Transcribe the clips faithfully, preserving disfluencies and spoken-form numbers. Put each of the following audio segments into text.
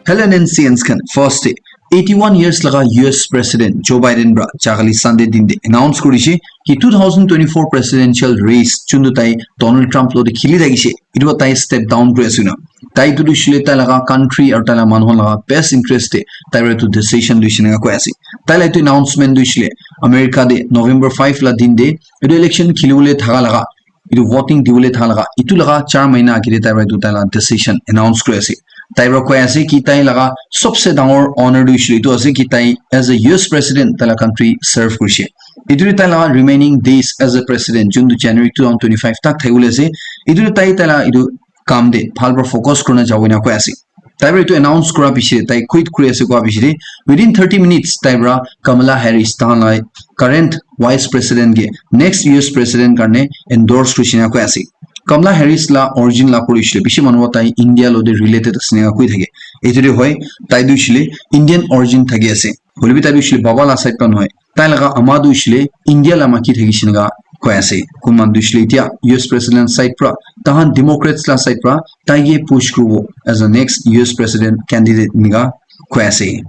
Hello N C Ns khan, first day eighty-one years laga U S President Joe Biden pra jagali Sunday din de announce kurishe ki two thousand twenty-four presidential race chundu tai Donald Trump lo de khili thakishe, itu tai step down kuri ase na. Tai itu dushle tai laga country aru tai laga manu laga best interest de tai itu decision dushe na koi ase. Tai la itu announcement dushle America de November five la din de itu election khilibole thaga laga, itu voting dibole thaga laga, itu laga char mahina agite tai itu tai la decision announce kuri ase. Tai pra koi ase ki tai laga sobse dangor honor tu hoishe itu ase ki tai as a U S president tai la country serve kurishe. Itu tai laga remaining days as a president, June to January two thousand twenty-five tak thakibole ase. Itu tai tai la itu kam de bhal pra focus kurina jabo ena koi ase. Tai pra itu announce kura piche tai quit kuri ase kua piche de within thirty minutes tai pra Kamala Harris tahan la current vice president ke next U S president karne endorse kurishe na koi ase. Kamala Harris la origin la kuri shile bishi manu tai India lo de related ase na koi thake. Itu de hoi tai du shile Indian origin thaki ase. Hoile bi tai du shile baba la side pa nohoi. Tai laga ama du shile India la maki thaki shinaga koi ase. Kun man du shile itia U S president side pra tahan Democrats la side pra tai ke push kurubo as a next U S president candidate niga koi ase.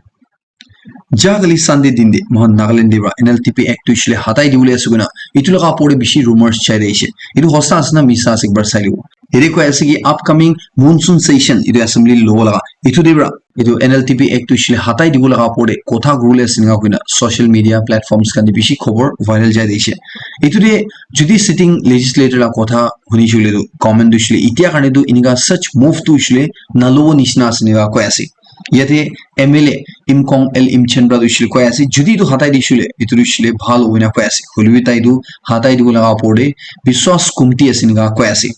Jagali Sunday din de mohan Nagaland de pra N L T P Act tu shile hatai dibole ase kuna itu laga apor de bishi rumors chai de ase. Itu hosa ase na misa ase ekbar sai libo. Ede koi ase ki upcoming monsoon session itu assembly lo laga itu de pra itu N L T P Act tu shile hatai dibo laga apor de kotha kuribole ase nga koina social media platforms khan de bishi khobor viral jai de ase. Itu de jodi sitting legislator la kotha huni shile tu government tu shile itia karne tu inika such move tu shile nalobo nishina ase nga koi ase. Yate M L A Imkong L Imchen pra tu shile koi ase jodi tu hatai di shile itu tu shile bhal hoina koi ase. Hoile bi tai tu hatai dibo laga apor de biswas kumti ase nga koi ase.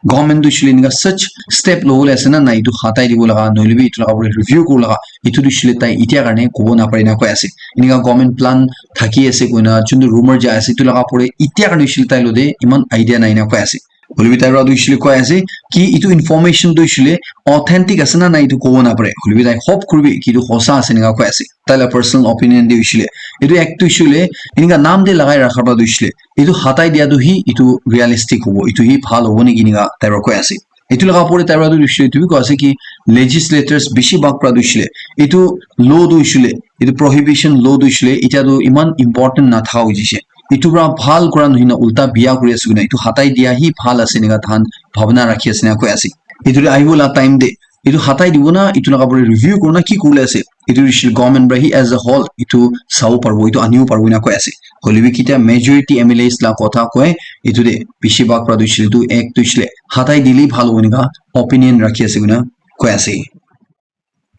Government tu shile nika such step lobole ase na nai itu hatai dibo laga nohole bi itu laga pore review kuru laga itu tu shile tai itia karne kobo napare na koi ase. Inika government plan thaki ase koina chundu rumor jai ase itu laga pore itia karne shile tai lo de iman idea nai na koi ase. Hoile bi tai pra tu shile koi ase ki itu information tu shile authentic ase na nai itu kobo napare. Hoile bi tai hope kuribi ki itu hosa ase nika koi ase. Tai la personal opinion de hoishile itu act tu hoishile inika naam de lagai rakha pra tu hoishile itu hatai dia tu hi itu realistic hobo, itu hi bhal hobo niki nika tai pra koi ase. Itu laga apor de tai pra tu hoishile itu bi koi ase ki legislators bishi bhag pra tu hoishile itu law tu hoishile itu prohibition law tu hoishile itia tu iman important na thaka hoi jishe. Itu pra bhal kura nohoi na ulta biya kuri ase koina itu hatai dia hi bhal ase nika tahan bhabna rakhi ase na koi ase. Itu de ahibo la time de itu hatai dibo na itu laga pore review kurina ki kuribole ase itu hoishile government pra hi as a whole itu sabo paribo itu anibo paribo ena koi ase. Hoile bi kitia majority M L As la kotha koi itu de bishi bhag pra tu hoishile itu act tu hoishile hatai dile bhal hobo ena opinion rakhi ase koina koi ase.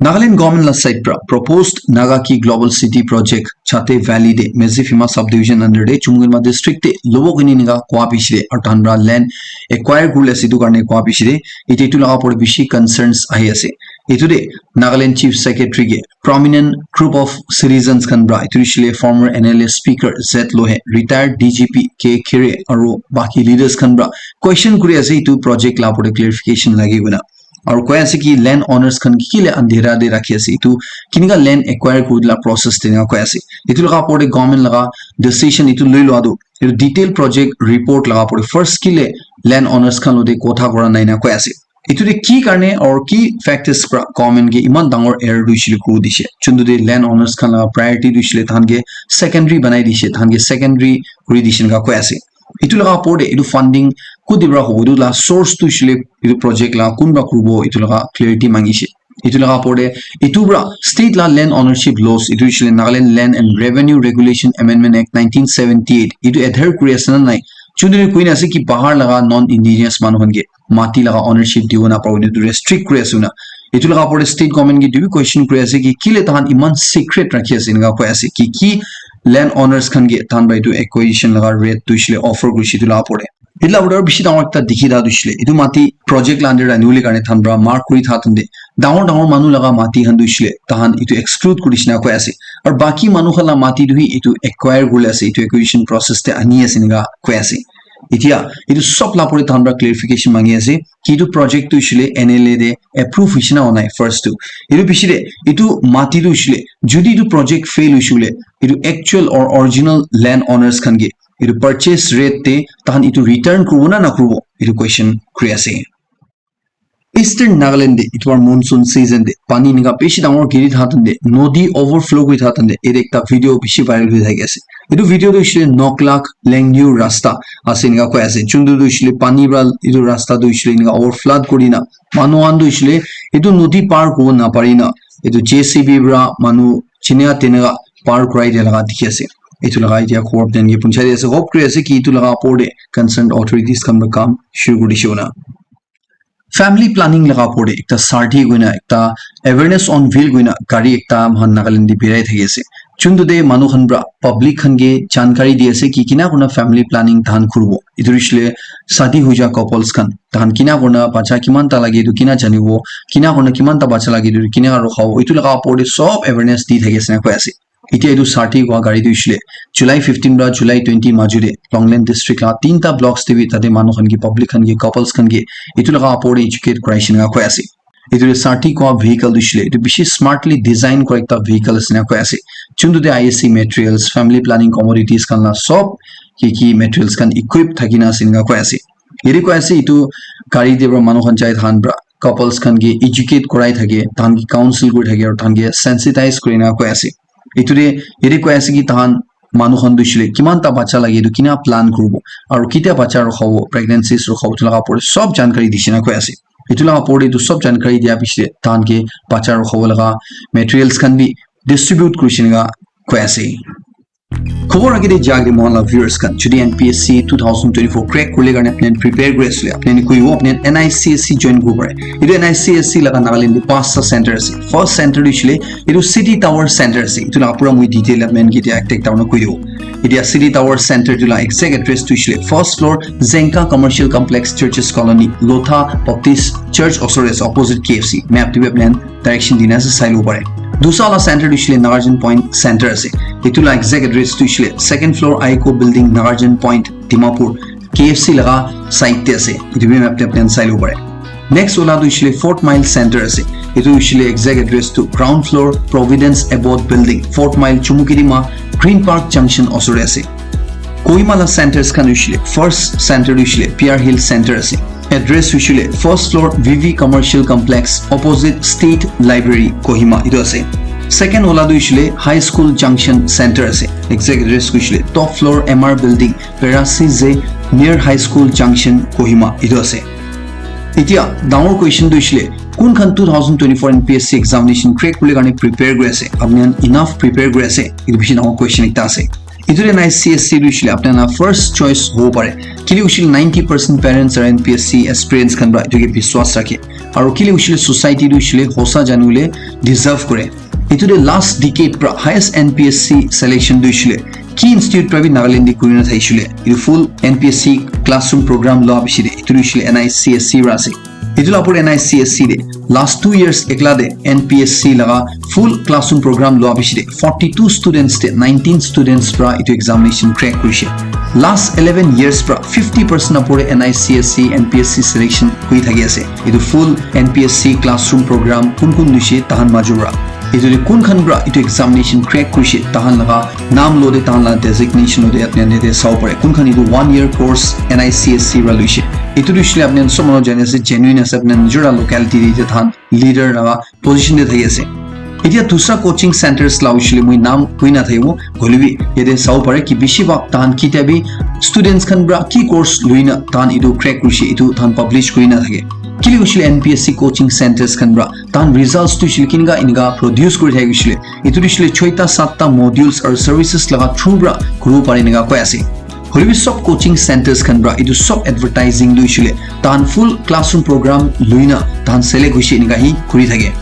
Nagaland government la side pra proposed Naga Ki Global City project Chate Valley de Medziphema subdivision under de Chumwungrima district de lobo kini nika koi piche de aru tahan pra land acquire kuribole ase itu karne koi piche de ite itu laga pore bishi concerns ahi ase. Itu de Nagaland Chief Secretary ke prominent group of citizens khan pra itu hoishile former N L A speaker Z Lohe, retired D G P K Khere aru baki leaders khan pra question kuri ase itu project la pore clarification lage koina. Aru koi ase ki land owners khan ki kile andhera de rakhi ase itu kinika land acquire kuri la process de na koi ase. Itu laga pore government laga decision itu lui lua tu itu detail project report laga pore first kile land owners khan lo de kotha kura nai na koi ase. Itu de ki karne or ki factors pra government ke iman dangor error tu hoishile kuri dishe. Chundu de land owners khan laga priority tu hoishile tahan ke secondary banai dishe, tahan ke secondary kuri dishe nika koi ase. Itu laga apor de itu funding kudi pra hobo itu la source tu hoishile itu project la kun pra kuribo itu laga clarity mangishe. Itu laga apor de itu pra state la land ownership laws itu hoishile Nagaland Land and Revenue Regulation Amendment Act nineteen seventy-eight itu adhere kuri ase na nai. Chundu de koi na ase ki bahar laga non indigenous manu khan ke mati laga ownership dibo na pabo itu restrict kuri ase na. Itu laga apor de state government ke itu bi question kuri ase ki kile tahan iman secret rakhi ase ena koi ase ki ki land owners khan ke tahan pra itu acquisition laga rate tu hoishile offer kurishe itu laga pore. Itu laga pore bishi dangor ekta dikhi da tu hoishile itu mati project la under de anibole karne tahan pra mark kuri tha tande dangor dangor manu laga mati khan tu hoishile tahan itu exclude kuri dishe na koi ase. Aru baki manu khan la mati tu hi itu acquire kuribole ase, itu acquisition process de ani ase ena koi ase. Itia itu sob la pore tahan pra clarification mangi ase ki itu project tu hoishile N L A de approve hoishe na hoi nai first tu. Itu piche de itu mati tu hoishile jodi itu project fail hoishe koile itu actual or original land owners khan ke itu purchase rate de tahan itu return kuribo na nakuribo itu question kuri ase. Eastern Nagaland de, etu para monsoon season de, pani enika bishi dangor giri thaka time de, nodi overflow kuri thaka time de, yate ekta video bishi viral hoi thaki ase. Etu video tu hoishe Noklak Lengniu rasta ase enika koi ase. Juntu tu hoishe pani para etu rasta tu hoishe enika overflood kuri na, manu khan tu hoishe etu nodi par kuribo napari na, etu J C B para manu jinika tinika par kurai dia laga dikhi ase. Etu laga etia khobor apni khan ke punchai di ase. Hope kuri ase ki etu laga opor de concerned authorities khan para kam shuru kuri dishe koina. Family planning laga opor de ekta sarthi koina ekta awareness on wheel koina gari ekta moikhan Nagaland de birai thaki ase. Juntu de manu khan para public khan ke jankari di ase ki kina kurina family planning tahan kuribo. Etu hoishe shadi hoi ja couples khan, tahan kina kurina bacha kiman ta lage etu kina janibo, kina kurina kiman ta bacha lage etu kina rokhabo, etu laga opor de sob awareness di thaki ase na koi ase. Etia etu sarthi koa gari tu hoishe July fifteen para July twenty majo de Longland district la tinta blocks de bi tate manu khan ke, public khan ke, couples khan ke etu laga opor de educate kurai shina koi ase. Etu sarthi koa vehicle tu hoishe etu bishi smartly design kura ekta vehicle ase na koi ase. Juntu de I S C materials, family planning commodities khan la sob ki ki materials khan equip thaki na ase enika koi ase. Yate koi ase etu gari de para manu khan jai, tahan para couples khan ke educate kurai thake, tahan ke counsel kuri thake, aru tahan ke sensitize kuri na koi ase. Etu de yate koi ase ki tahan manu khan tu hoishe kiman ta bacha lage etu kina plan kuribo, aru ketia bacha rokhabo, pregnancies rokhabo, etu laga opor de sob jankari dishe na koi ase. Etu laga opor de etu sob jankari dia piche de tahan ke bacha rokhabo laga materials khan bi distribute kurishe enika koi ase. Khobor age de ja age de moikhan la viewers khan, jodi N P S C two thousand twenty-four crack kurile karne apni prepare kuri asile, apni koi bo apni N I C S C join kuribo pare. Etu N I C S C laga Nagaland de pasta center ase. First center tu hoishe etu City Tower center ase. Etu laga pura moi detail apni khan ke etia ekta ekta kurina koi dibo. Etia City Tower center tu la exact address tu hoishe first floor Zenka Commercial Complex, Churches Colony, Lotha Baptist Church osor ase, opposite K F C. Map tu bi apni khan direction dina ase, sai lobo pare. Dusra la center tu hoishe Nagarjan Point center ase. Etu la exact address tu hoishe second floor Aiko Building, Nagarjan Point, Dimapur, K F C laga side te ase. Etu bi map te apni khan sai lobo pare. Next wala tu hoishe Fort Mile center ase. Etu hoishe exact address tu ground floor Providence Abbott Building, Fort Mile, Chumukedima, Green Park Junction osor ase. Kohima la centers khan hoishe first center tu hoishe Piar Hill center ase. Address hoishe first floor V V Commercial Complex, opposite State Library, Kohima, etu ase. Second wala tu hoishe High School Junction center ase. Exact address hoishe top floor M R Building, Perasi Z, near High School Junction, Kohima, etu ase. Etia dangor question tu hoishe kun khan two thousand twenty-four N P S C examination crack kurile karne prepare kuri ase? Apni khan enough prepare kuri ase? Etu bishi dangor question ekta ase. Etu de N I C S C tu hoishe apni khan la first choice hobo pare. Kile hoishe ninety percent parents aru N P S C aspirants khan para etu ke biswas rakhe. Aru kile hoishe society tu hoishe hosa jani bole deserve kore. Etu de last decade para highest N P S C selection tu hoishe ki institute para bi Nagaland de kuri na thaishe. Etu full N P S C classroom program loa piche de etu tu hoishe N I C S C para ase. Etu la opor N I C S C de last two years ekla de N P S C laga full classroom program loa piche de forty-two students de nineteen students para etu examination crack kurishe. Last eleven years para fifty percent opor de N I C S C N P S C selection hui thaki ase. Etu full N P S C classroom program kun kun hoishe tahan majo para. Etu de kun khan para etu examination crack kurishe, tahan laga naam lo de, tahan la designation lo de apni khan yate sabo pare. Kun khan etu one year course N I C S C para loishe. Etu tu hoishe apni khan sob manu jani ase, genuine ase, apni khan nijor la locality de tahan leader laga position de thaki ase. Etia dusra coaching centers la hoishe moi naam koi na thakibo, hoile bi yate sabo pare ki bishi bhag tahan kitab bi students khan para ki course loi na tahan etu crack kurishe, etu tahan publish kuri na thake. Kile hoishe N P S C coaching centers khan para tahan results tu hoishe kinika enika produce kuri thaki hoishe, etu tu hoishe choita satta modules aru services laga through para kuribo pare enika koi ase. Hoile bi sob coaching centers khan para etu sob advertising tu hoishe tahan full classroom program loi na tahan select hoishe enika hi kuri thake.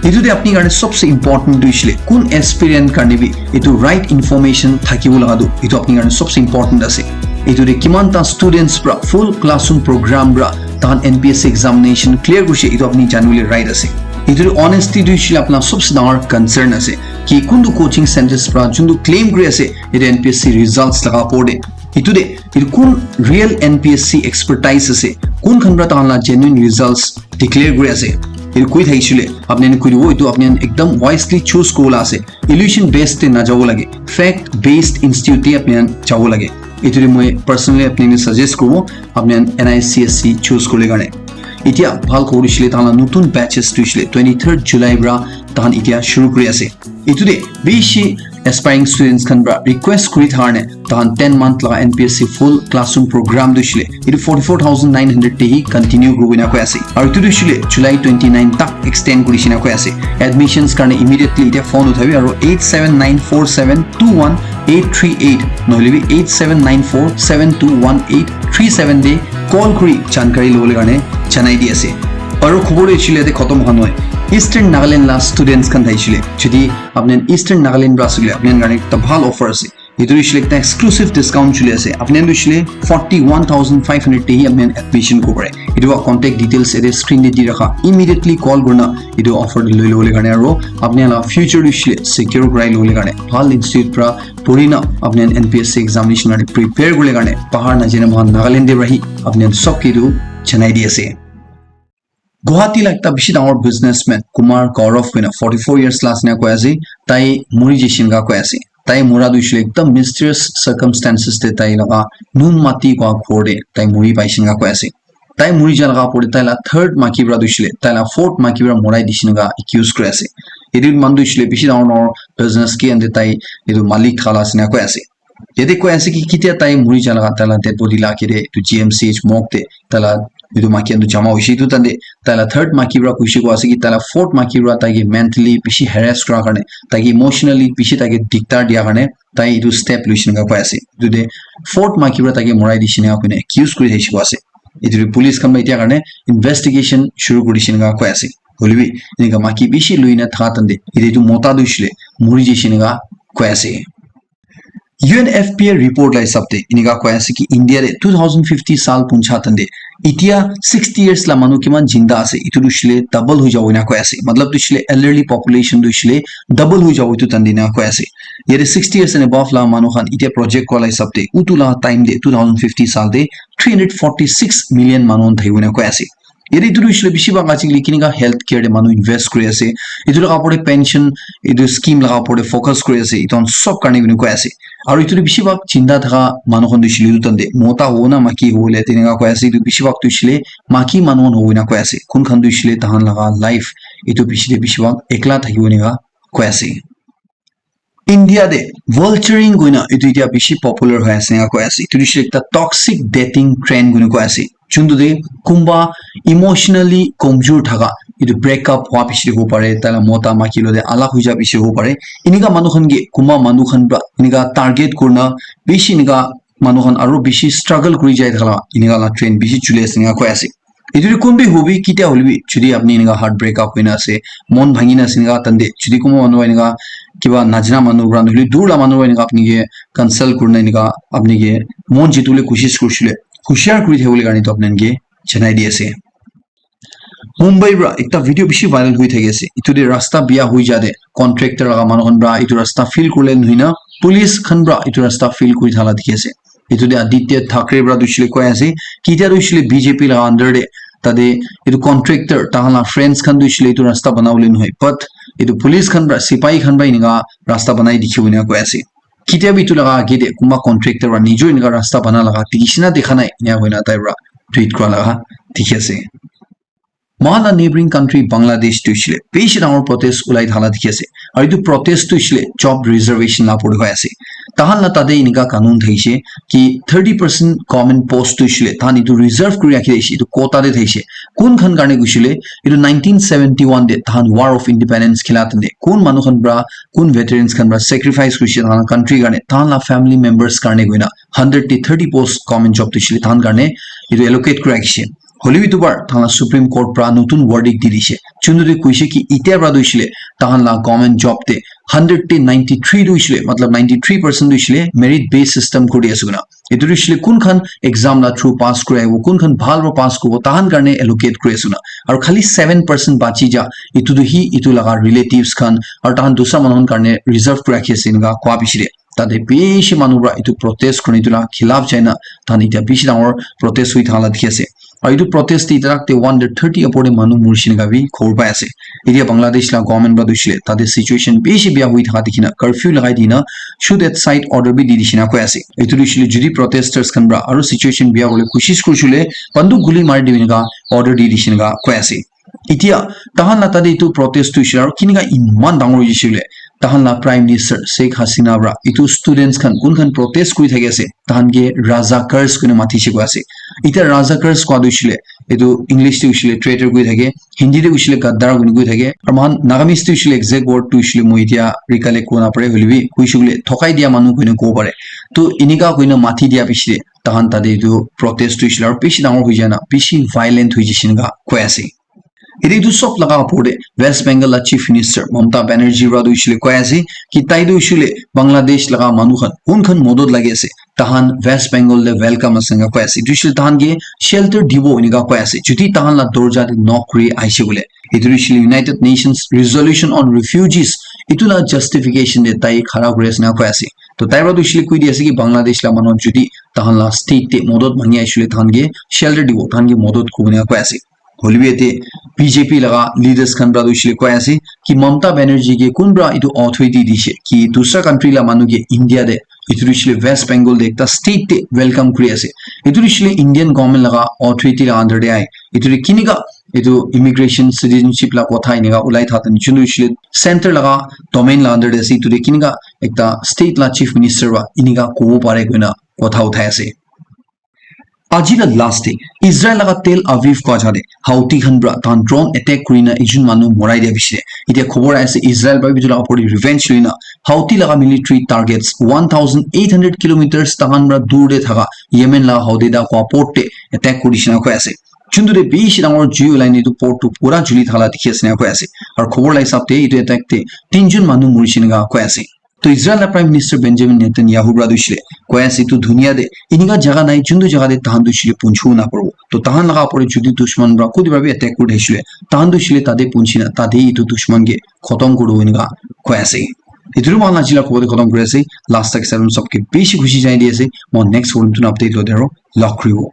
Etu de apni karne sobse important tu hoishe kun aspirant karne bi etu right information thakibo laga tu etu apni karne sobse important ase. Etu de kiman ta students para full classroom program para tahan N P S C examination clear kurishe, etu apni jani bole right ase. Etu de honesty tu hoishe apna sobse dangor concern ase ki kuntu coaching centers para juntu claim kuri ase etu N P S C results laga opor de. Etu de etu kun real N P S C expertise ase, kun khan para tahan la genuine results declare kuri ase, etu koi thakishe apni khan koi dibo, etu apni khan ekdam wisely choose kuribo la ase. Illusion based te na jabo lage, fact based institute te apni khan jabo lage. Etu de moi personally apni khan suggest kuribo, apni khan N I C S C choose kurile karne. Etia bhal khobor hoishe le, tahan la notun batches tu hoishe le twenty-third July pra tahan etia shuru kuri ase. Etu te bishi aspiring students khan pra request kuri thaka karne tahan ten month laga N P S C full classroom program tu hoishe le etu forty-four thousand nine hundred te hi continue kuribo ena koi ase. Aru etu tu hoishe le July twenty-nine tak extend kurishe na koi ase. Admissions karne immediately etia phone uthabi aru eight seven nine four seven two one eight three eight nohole bi eight seven nine four seven two one eight three seven te call kuri jankari lobole karne janai di ase. Aru khobor hoishe le yate khotom howa nohoi. Eastern Nagaland la students khan thaishe le, jodi apni khan Eastern Nagaland pra ase koile, apni khan karne ekta bhal offer ase. Etu hoishe le ekta exclusive discount choli ase. Apni khan hoishe le forty-one thousand five hundred te hi apni khan admission kuribo pare. Etu la contact details yate screen te di rakha. Immediately call kurina etu offer loi lobole karne aru apni khan la future hoishe le secure kurai lobole karne bhal institute pra purina apni khan N P S C examination karne prepare kuribole karne bahar najai na moikhan Nagaland te pra hi apni khan sob ke etu janai di ase. Guwahati la ekta bishi dangor businessman Kumar Gaurav koina forty-four years la ase ena koi ase, tai muri jaishe ena koi ase. Tai mura tu hoishe le ekdam mysterious circumstances te tai laga nun mati koi ghor te tai muri paishe ena koi ase. Tai muri ja laga opor te tai la third maki pra tu hoishe le tai la fourth maki pra murai dishe ena accuse kuri ase. Etu manu tu hoishe le bishi dangor dangor business ke ante tai etu malik thaka la ase ena koi ase. Yate koi ase ki ketia tai muri ja laga tai la dead body la ke de etu G M C H morgue te tai la etu maki khan tu jama hoishe, etu tande tai la third maki pra koishe koi ase ki tai la fourth maki pra tai ke mentally bishi harass kura karne, tai ke emotionally bishi tai ke diktar dia karne tai etu step loishe ena koi ase. Etu te fourth maki pra tai ke murai dishe ena koina accuse kuri thaishe koi ase. Etu te police khan pra etia karne investigation shuru kuri dishe ena koi ase. Hoile bi enika maki bishi lui na thaka tande etu mota tu hoishe le muri jaishe ena koi ase. U N F P A report la hisab te enika koi ase ki India te two thousand fifty saal puncha tande etia sixty years la manu kiman jinda ase, etu tu hoishe le double hoi jabo ena koi ase. Matlab tu hoishe le elderly population tu hoishe le double hoi jabo etu tande ena koi ase. Yate sixty years and above la manu khan etia project kora la hisab te utu la time te two thousand fifty saal te three hundred forty-six million manu khan thakibo ena koi ase. Yate etu tu hoishe le bishi bhag ajikali kenika health care te manu invest kuri ase. Etu laga opor te pension, etu scheme laga opor te focus kuri ase. Etu khan sob karne koi ase. Aru etu tu bishi bhag jinda thaka manu khan tu hoishe le etu tande mota hobo na maki hobo le tenika koi ase. Etu bishi bhag tu hoishe le maki manu khan hobo ena koi ase. Kun khan tu hoishe le tahan laga life etu bishi te bishi bhag ekla thakibo ena koi ase. India te vulturing koina etu etia bishi popular hoi ase ena koi ase. Etu hoishe le ekta toxic dating trend koina koi ase. Juntu te kunba emotionally komjor thaka, etu break up hua bishi te hobo pare, tai la mota maki lo te alag hoi ja bishi te hobo pare. Enika manu khan ke kunba manu khan pra enika target kurina bishi enika manu khan aru bishi struggle kuri jai thaka la enika la trend bishi chuli ase enika koi ase. Etu te kun bi hobi ketia hoile bi jodi apni enika heart break up hoina ase, mon bhangi na ase enika tande jodi kunba manu enika kiba najana manu pra nohole dur la manu pra enika apni ke consult kurina enika apni ke mon jitibole koshish kurishe le hushiyar kuri thakibole karne etu apni khan ke janai di ase. Mumbai pra ekta video bishi viral hoi thaki ase. Etu te rasta biya hoi ja te contractor laga manu khan pra etu rasta fill kuribole nohoi na police khan pra etu rasta fill kuri thala dikhi ase. Etu te Aditya Thackeray pra tu hoishe le koi ase, ketia tu hoishe le B J P laga under te tate etu contractor tahan la friends khan tu hoishe le etu rasta banabole nohoi, but etu police khan pra sipahi khan pra enika rasta banai dikhi bo ena koi ase. Ketia bi etu laga age te kunba contractor pra nijor enika rasta bana laga dikhi shina dikha nai ena koina tai pra tweet kura laga dikhi ase. Moikhan la neighboring country Bangladesh tu hoishe le bishi dangor protest ulai thala dikhi ase. Aru etu protest tu hoishe le job reservation la opor te hoi ase. Tahan la tate enika kanun thakishe ki thirty percent government post tu hoishe le tahan etu reserve kuri rakhi thakishe, etu quota te thakishe. Kun khan karne koishe le etu nineteen seventy-one te tahan War of Independence khela tande kun manu khan pra, kun veterans khan pra sacrifice kurishe tahan la country karne, tahan la family members karne koina hundred te thirty post government job tu hoishe le tahan karne etu allocate kuri rakhishe. Hoilebi etu bar tahan la Supreme Court pra notun verdict di dishe. Juntu te koishe ki etia pra tu hoishe le tahan la government job te hundred te ninety-three tu hoishe le, matlab ninety-three percent tu hoishe le merit based system kuri ase koina. Etu tu hoishe le kun khan exam la through pass kuri ahibo, kun khan bhal pra pass kuribo, tahan karne allocate kuri ase koina. Aru khali seven percent bachi ja, etu tu hi etu laga relatives khan aru tahan dusra manu khan karne reserve kuri rakhi ase enika koa bishi te. Tate bishi manu pra etu protest kurina etu la khilaf jaina tahan etia bishi dangor protest hoi thaka la dikhi ase. Aru etu protest te itarak te one hundred thirty upor te manu murishina ka bi khobor pai ase. Etia Bangladesh la government para tu hoishe le tate situation bishi bia hui thaka dikhina curfew lagai dina shoot at sight order bi di dishina koi ase. Etu tu hoishe le jodi protesters khan para aru situation bia hole koshish kurishe le banduk guli mari dibi naka order di dishina ka koi ase. Etia tahan la tate etu protest tu hoishe le aru kinika iman dangor hoishe le tahan la Prime Minister Sheikh Hasina para etu students khan kun khan protest kuri thaki ase tahan ke Razakars kuri mati she koi ase. Etia Razakars koi tu hoishe le etu English te hoishe le traitor koi thake, Hindi te hoishe le gaddar koi koi thake, aru mohan Nagamese te hoishe le exact word tu hoishe le moi etia recollect kuri na pare hoile bi hoishe le thokai dia manu koi koi pare. To enika koi mati dia bishi te tahan tate etu protest tu hoishe le aru bishi dangor hoi jana bishi violent hoi jishe naka koi ase. Ede etu sob laga opor te West Bengal la Chief Minister Mamata Banerjee para tu hoishe le koi ase ki tai tu hoishe le Bangladesh laga manu khan kun khan modot lagi ase tahan West Bengal te welcome ase enka koi ase. Etu hoishe le tahan ke shelter dibo enika koi ase jodi tahan la dorja te knock kuri aise bole. Etu hoishe le United Nations Resolution on Refugees etu la justification te tai khara kuri ase enka koi ase. To tai para tu hoishe le koi di ase ki Bangladesh la manu jodi tahan la state te modot mangi aise le tahan ke shelter dibo tahan ke modot kuri enka koi ase. Hoile bi yate B J P laga leaders khan para tu hoishe le koi ase ki Mamata Banerjee ke kun para etu authority dishe ki dusra country la manu ke India te etu hoishe le West Bengal te ekta state te welcome kuri ase. Etu hoishe le Indian government laga authority la under te ahe. Etu te kinika etu immigration citizenship la kotha enika ulai thaka jun tu hoishe le center laga domain la under te ase. Etu te kinika ekta state la chief minister para enika kobo pare koina kotha uthai ase. Aji la last day, Israel laga Tel Aviv kua jaga te Houthi khan para tahan drone attack kurina ekjun manu morai dia bishi te. Etia khobor aise Israel para bi etu laga opor te revenge loina Houthi laga military targets one thousand eight hundred kilometers tahan para dur te thaka Yemen laga Hodeidah kua port te attack kuri dishina koi ase. Juntu te bishi dangor jui ulai na etu port tu pura juli thala dikhi ase na koi ase. Aru khobor la hisab te etu attack te tinjun manu murishina koi ase. To Israel la Prime Minister Benjamin Netanyahu para tu hoishe le koi ase etu dunia te enika jaga nai juntu jaga te tahan tu hoishe le punchibo na paribo. To tahan laga opor te jodi dushman para koti para bi attack kuri thakishe le tahan tu hoishe le tate punchi na tate etu dushman ke khotom kuri dibo enika koi ase. Etu tu moikhan aji la khobor te khotom kuri ase. Last tak sabi sob ke bishi khushi janai di ase. Moi next khobor notun update loi te aru log kuribo.